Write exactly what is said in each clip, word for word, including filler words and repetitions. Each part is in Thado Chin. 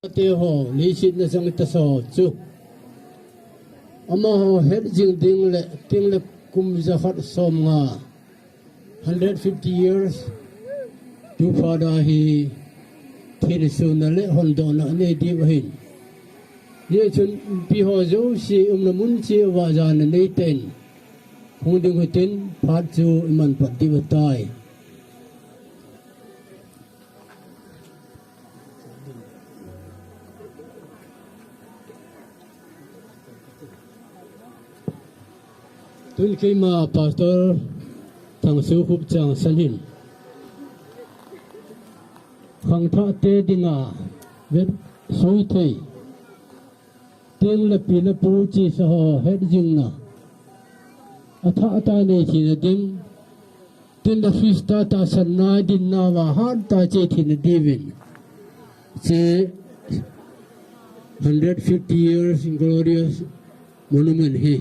Te ho, leiset na chang ta so chu. Amaho het jing ding le, ting le kum jakhat som nga, hundred fifty years, tu Father hi, thin suna le hon dona nei diu ahin. Hichun, pi ho jouse, umna mun cheh va jana nei ten. Hung ding hitin, phat chu iman pat diu tai. Tun keima Pastor Thangsoukhup Changsan hin khangthah te dinga vetsui thei, ting le pi le pu chesa ho het jingna, athah tah a nei theina ding, tin le Christa tahsanna dinna va hat tah a che theina diuvin, hiche hundred fifty years glorious monument hi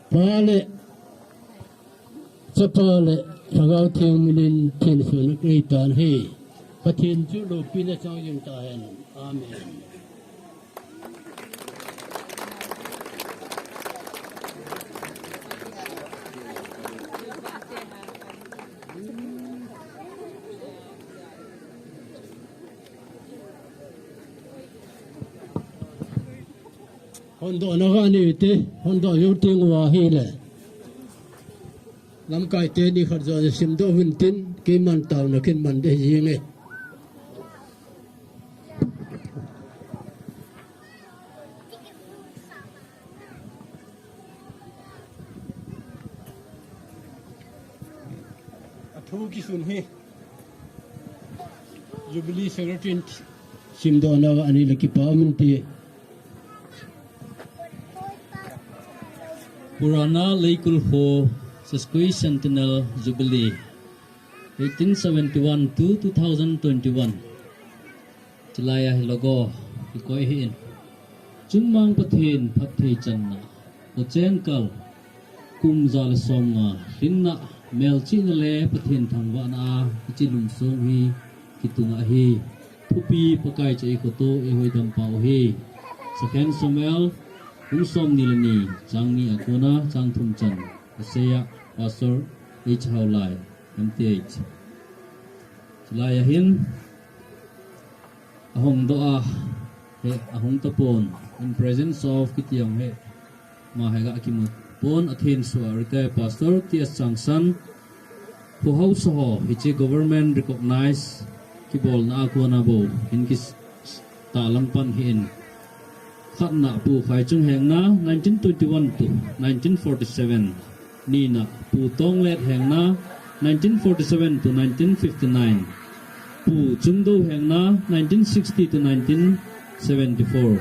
Pa le, Chapa le, Lhagao Theng minin thin suna nei tan ahi. Pathen chu loupina chang jing tahen. Amen. Hondohna ka nei te, hondoh jou teng uva ahile, lamkai teni khat joh simdoh uvin tin, keiman taona kin man ding ahi jenge. Athu kisun hi Jubilee Secretary in simdohna anei le kipa um inte. Purana Leikulkho Sesquicentennial Jubilee, eighteen seventy-one to two thousand twenty-one. Chulai a hi logo hi koi ahin. Chungmang Pathen phatthei channa, Ucheng kal, kum ja le som nga lhinna, melchihna le Pathen thangvahna a hiche lum song hi kitung ahi. Thupi Pakai chu eikhoto, eihoidam pau ahi. Second Samuel, bung somni le ni, chang ni a kona chang thum chan, asei a Pastor H. Haolai, M T H. Chulai a hin, ahung doh a, he, ahung tapon, in presence of kiti jong he, ama he ga kimu pon, athenso a retired Pastor T S Changsan, Pu Haosa ho, hiche government recognize kibolna a kona bou hin kitahlang pan ahin. Khatna Pu Khaichung Hengna, nineteen twenty-one to nineteen forty-seven. Nina Pu Tonglet Hengna, nineteen forty-seven to nineteen fifty-nine. Pu Chungdo Hengna, nineteen sixty to nineteen seventy-four.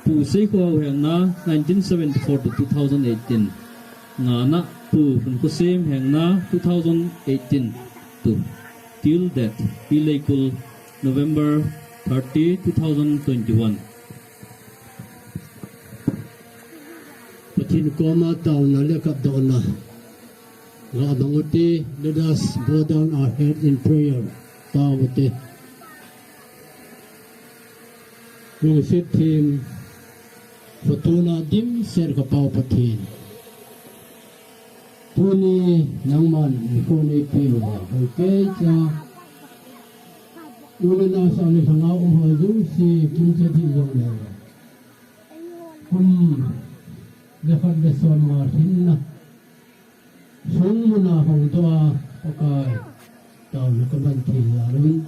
Pu Seikhohao Hengna, nineteen seventy-four to two thousand eighteen. Ngana Pu Lhunkhosim Hengna, two thousand eighteen to till death, Pi Leikul, November thirty, two thousand twenty-one. Pathen koma taona le kapdohna ga mang ute, let us bow down our head in prayer. Tao ute. Lungset them, khotona dimset ka Pa Pathen. Tuni nangman nikho neipeh uva, hoikeicha u le nao sah le lhangau um ho jouse kimcha ding jongle, kum jakhat le som nga lhinna songmuna hongdoh a Pakai, taona kaman thei jal un.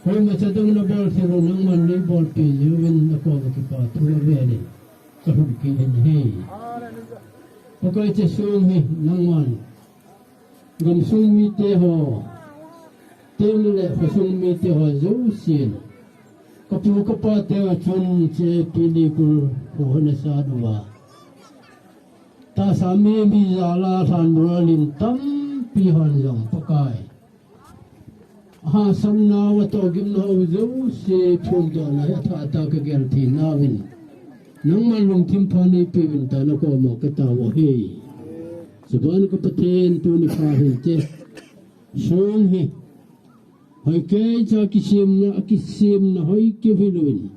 Koimacha dang nabol thei lou nangman neibolpeh jiuvin nakoma kipa thu avel in kahung kit in ahi. Pakai, hiche song hi nangman gamsung mite ho, teng le khosung mite ho jousen, kapu kapa te a chun hiche Pi Leikul ho nasa uva, tahsa mi mi jal a lhan mura lim tampi hon jong Pakai, ahahsatnau atohgimnau jouse phondohna hi athah tah a kagel theinau in, nangman lungthim pha neipeh uvin tia nakoma katao u ahi. Chuban ka Pathen, tuni pha hin hiche song hi Hoi kei cha kisimna, kisimna hoi kivilun.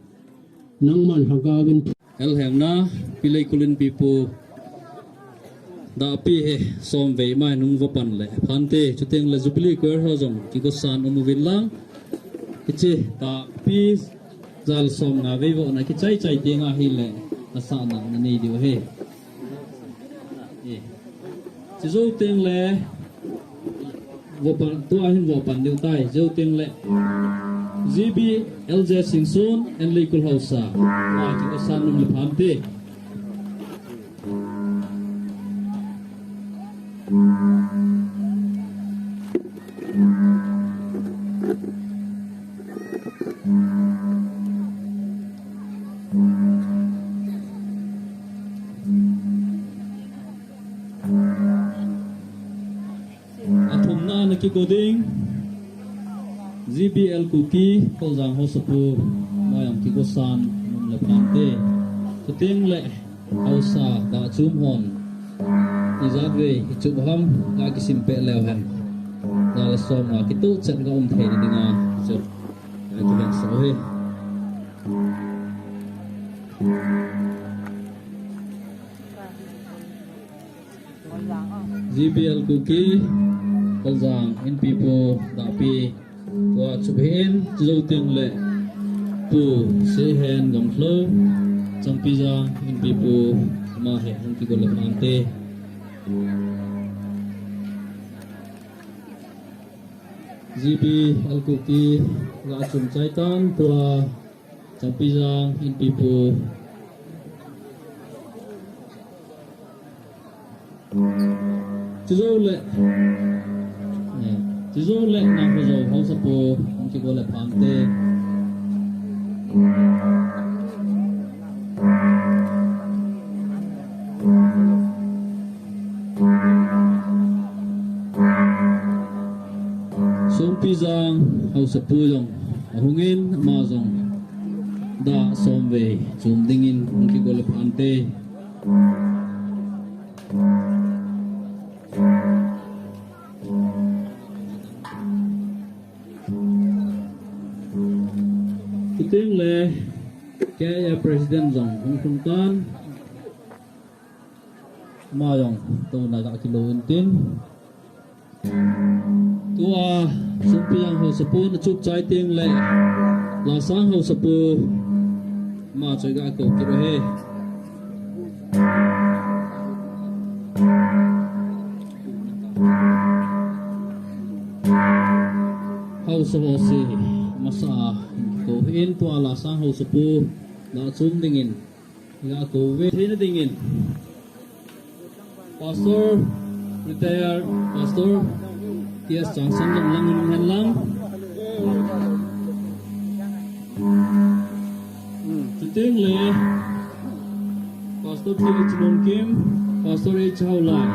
Nangman hagavin. Elhemna, Pi Leikul Inpipu. Dahpi he, somvei ma nung vapan le. Phante, chuteng le Jubilee Choir ho jong, kigosan um uvin lang. Hiche, dahpi, jal somnga vei vo na kichai chai tenga hile, asana nanei diu he. Eh. Chujou teng le, vopan, tua hin vopan diu tai, jou teng le. G B L J Singson, N Leikul Haosa. Ma kigosan um le phante. Athumna na kigo ding. G B L Kuki, Kholjang Haosapu, ma jong kigosan um le phante. Chuteng le, Haosa, dahchum hon. Ijat vei, ichup ham, ga kisim peh leu hen. Jal somnga kituh chet ga um thei dinga, ichup. Ga kiven so he. G B L Kuki, Kholjang, Inpipu, dahpi, tua chup hin, jou teng le, Pu, Sehen, Gamlhou, Changpijang, Inpipu, ma he, hung kigo le phante. G B L Kuki, ga chum chai tan, tua, Changpijang, Inpipu. Chujou le. Eh, chujou le, Nahojou Haosapu, hung kigo le phante. Songpijang Haosapu jong ahungin, ama jong dah somvei chum dingin hung kigo le phante. Chuteng le K I A President jong hung lhung tan. Ama jong touna ga kilo intin. Tua, Songpijang Haosapu na chup chai teng le, Lasang Haosapu, ama choi ga kou kit u he. Haosa ho si, masa, kou hin tua Lasang Haosapu, na chum dingin. Nga kou ve theina dingin. Pastor, retired Pastor T S Changsan lang lang in hen lang. Chuteng le Pastor T H Longkim, Pastor H Haolai,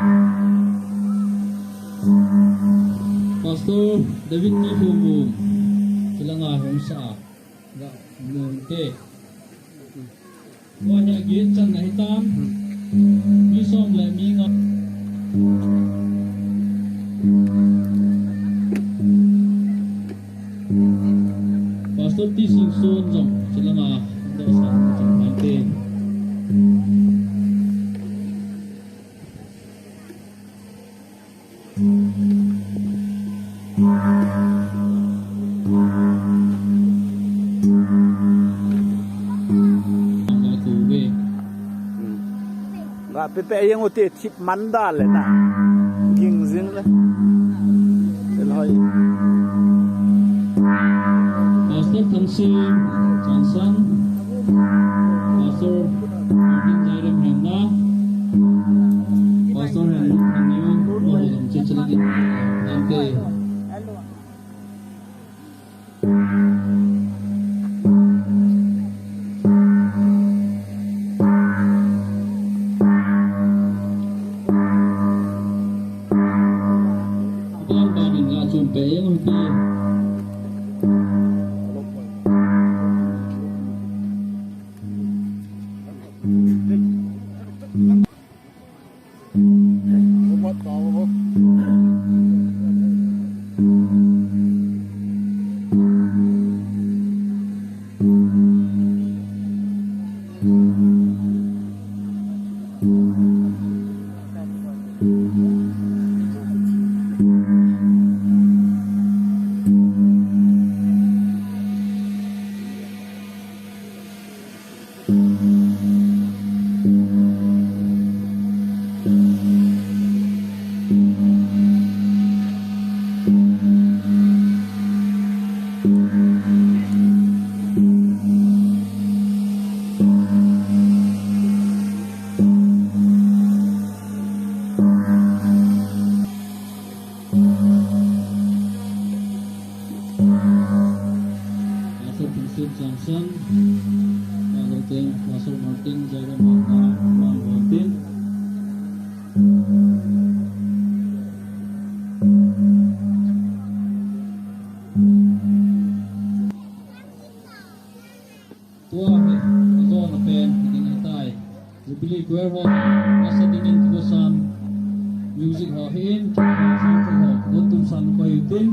Pastor David T Khomum, chulanga hung sa a, ga mun te. Tua hi a gate channa ahitan. Mi som le mi nga. Pastor T Singson jong chulanga dohsa chang phante. Ga pepe jeng u te thip man da le na. Ging jing le. Tel hoi. Pastor Thangsing, Changsan. Pastor Martin Jairem Hemna. Pastor Henry Thangyo, Pastor Lamchi Chalani, Lamke. Ban ban in nga chun pe jeng u hite. Pastor Princep Johnson, Pastor Martin, Jagan Mata, Martin. Tua hi, ajona pen, hiding ahitai. Jubilee Choir ho, lasa dingin kikosan. Music ho hin, kikosan ho, don tum san ko hitin.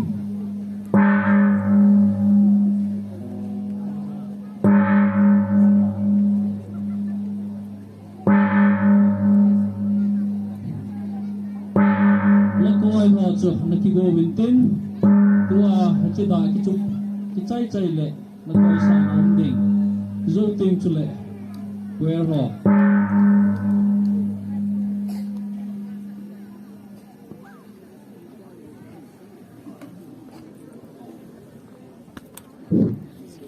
Lakoi ho chu, nakigo vintin. Tua, hachida kichup, kichai chai le. Nakoisan a um ding. Jou teng chule. Choir ho.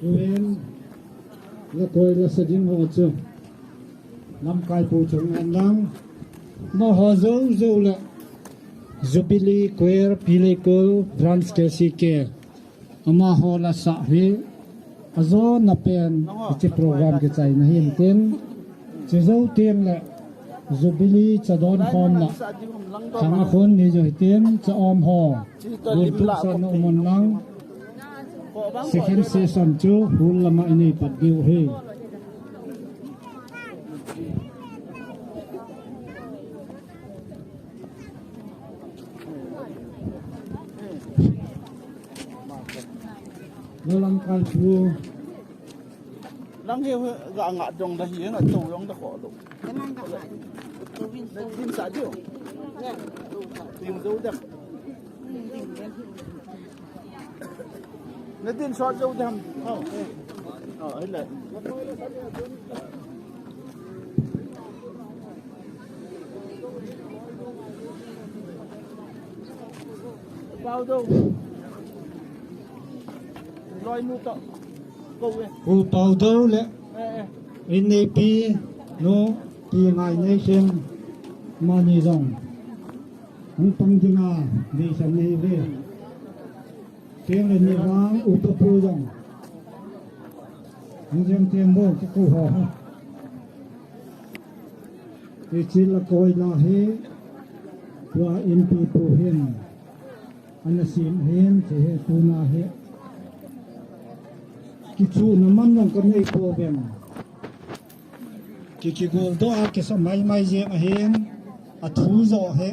Ven. Lakoi lasa ding ho chu. Lamkai pu chung en lang. Amaho jou jou le. Jubilee Choir Pileikul Branch K C K. Amaho lasa hi ajona pen hiche program kichaina hintin, chujou teng le Jubilee cha don khomna khang a khun ni jo hitin, cha om ho gun tup san na um un lang, second session chu hall lama inei pat diu ahi. Lo lang kai pu. Lang he ga nga dong da hi nga to dong da ko lo. Din sa ju. Din zo da. Nadin sot jou dam. Oh, eh. Oh, hile. Pau dou. Loi mu to. Ko eh. Pu Pau Dou le. Eh, eh. Inneipi nu Pi Ngaineisim mani jong. Hung pang dinga, nei sam nei ve. Teng le ni vang upa pu jong. Hung jeng teng bou kikou ho ha. Hiche lakoi la hi, tua inpi pu hin. Ana sim hin, hiche hi tuna hi. Kichuna man jong kanei pouvem. Ki, kigol doh a kisa mai mai jeng ahin, athu jo ahi.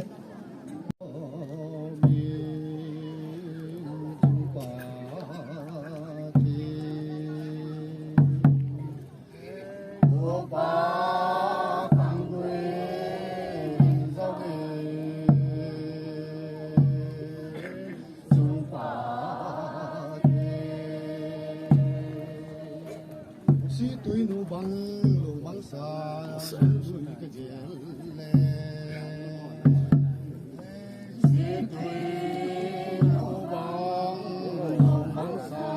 Situi nu bang, lung bang sa, lui ka jel le. Situi nu bang, lung bang sa.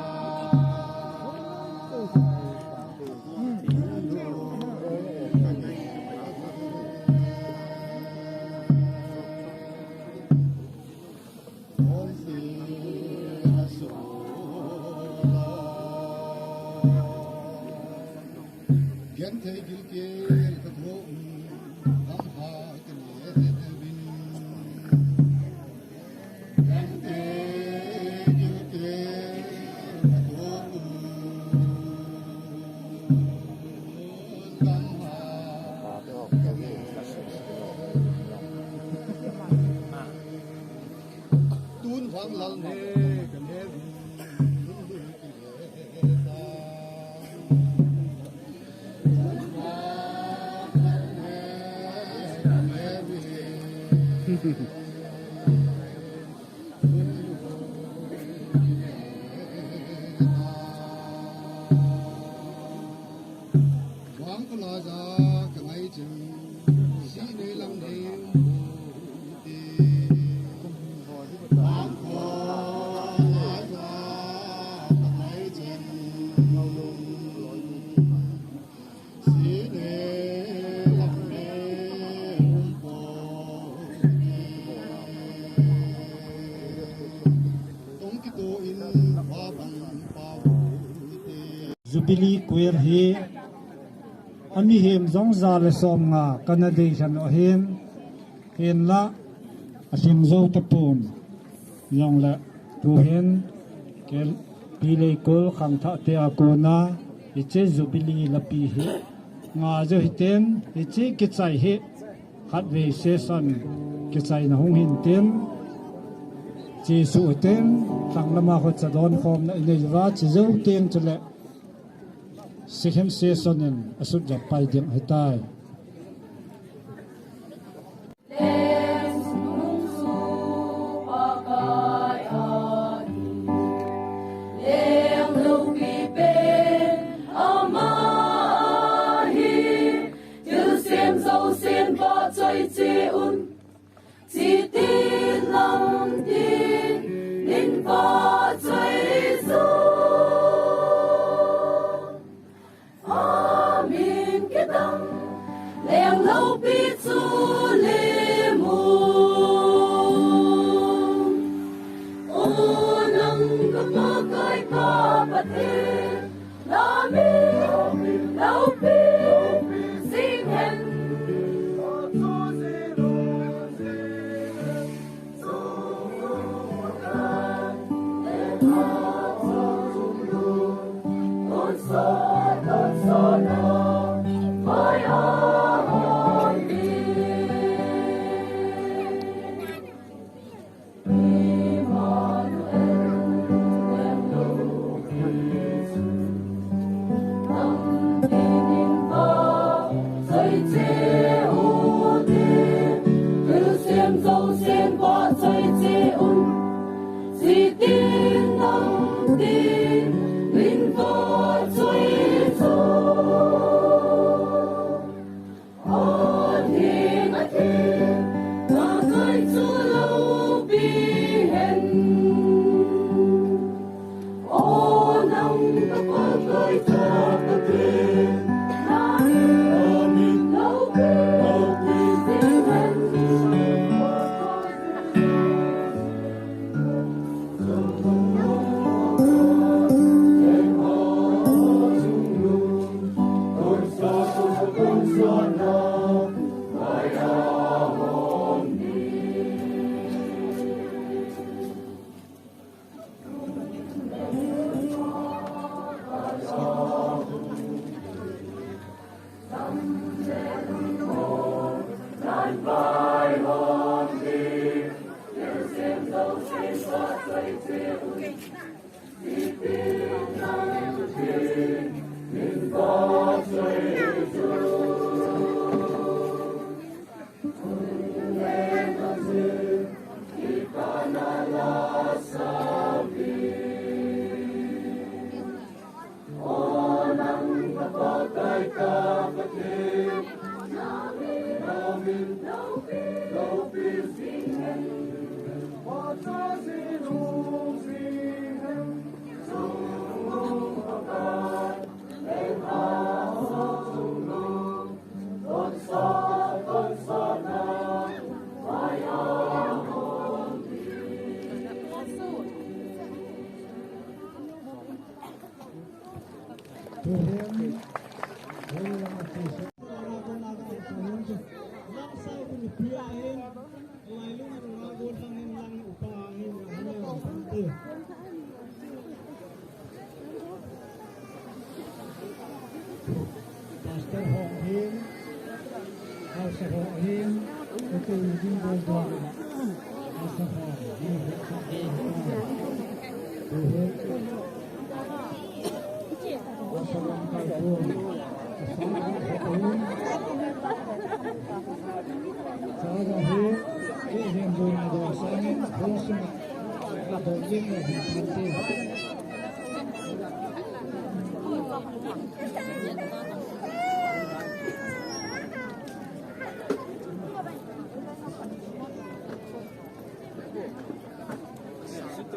Tun vang lal ne kan he. Jubilee Choir hi a mihem jong ja le som nga kana dei lhan u ahin, hinlah a lhing jou tapon jongle tuhin Pi Leikol khangthah te a kona hiche Jubilee lapi hi nga jou hiten, hiche kichai hi khatvei session kichaina hung hintin, chesuh hiten, lhanglam a khocha donkhomna inei uva, chejou teng chule second session in asut jat pai ding ahitai. Thilsem jousen vahchoi cheh un, chitin lamtin min vahchoi chu. Amin kidang leng loupi chu lim un. O nang ka Pakai ka Pathen, na min loupi jing hen. Pastor ho hin, Pastor ho hin, ito yung bol doa. Pastor ho hin, Thank you.